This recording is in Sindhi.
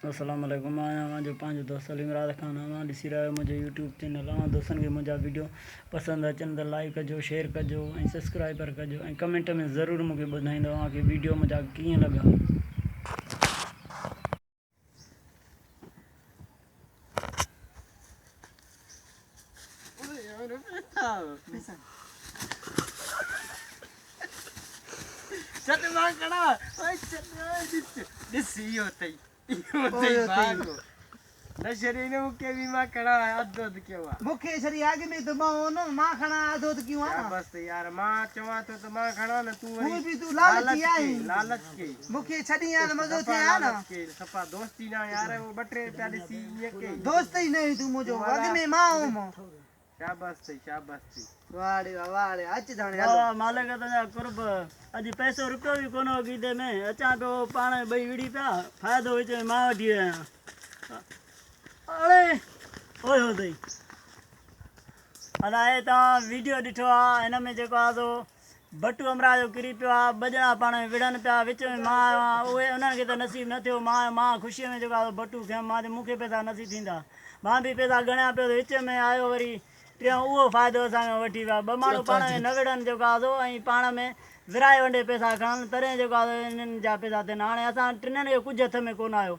السلام عليڪم مان آهيان اوهان جو پنهنجو دوست علي مراد خان اوهان ڏسي رهيا آهيو منهنجو يوٽيوب چينل اوهان دوستن کي منهنجا ويڊيو پسند اچن ته لائڪ ڪجو شيئر ڪجو ۽ سبسڪرائبر ڪجو ۽ ڪمينٽ ۾ ضرور مونکي ٻڌائيندو اوهان کي ويڊيو منهنجا ڪيئن لڳا. ڇڏ مان کڻا اوئي ڇڏ اوئي ڏس ڏس اهو اٿئي اهو اٿئي ڀاڳ نه شري نه مون کي به مان کڻا اڌ اڌ ڪيو آ. مون کي شري اڳ ۾ ته مان هو نه مان کڻا اڌ اڌ ڪيو آ نه. شابس ته يار مان چوان ٿو ته مان کڻا نه تون وري هو به تون لالچي آهين. لالچ ڪئي. مون کي ڇڏين ها ته مزو ٿئي ها نه. لالچ ڪئي صفا دوستي نه يار اهو ٻه ٽي رپيا ڏسي ائين ڪئي. دوست ئي نه آهين تون منهنجو اڳ ۾ مان هوم. شاباس ٿئي شاباس ٿئي. واھ ڙي واھ واھ ڙي اچ ڌاڻي هلو. واھ مالڪ تنهنجا قرب اڄ پئسو رپيو به ڪونه هو گيدي ۾ اچان پيو پاڻ ۾ ٻئي وڙهي پيا فائدو وچ ۾ مان وٺي ويو آهيان اڙي اوئي هو ٿئي ادا هي توهان ويڊيو ڏٺو آ هن ۾ جيڪو آ سو بٽو امراء جو ڪري پيو آ، ٻه ڄڻا پاڻ ۾ وڙهن پيا، وچ ۾ مان آيو آهيان، اهي انهن کي ته نصيب نه ٿيو، مان آيو، مان خوشيء ۾ جيڪو آ سو بٽو کنيم، مان چيو مون کي پئسا نصيب ٿيندا، مان به پئسا ڳڻيان پيو ته وچ ۾ آيو وري ٽيون اهو فائدو اسان کان وٺي ويا، ٻه ماڻهو پاڻ ۾ نه وڙهن جيڪو آ سو ۽ پاڻ ۾ ورهائي ونڊي پئسا کڻن تڏهن جيڪو آ سو انهن جا پئسا ٿين، هاڻي اسان ٽنهن کي ڪجهه هٿ ۾ ڪونه آيو.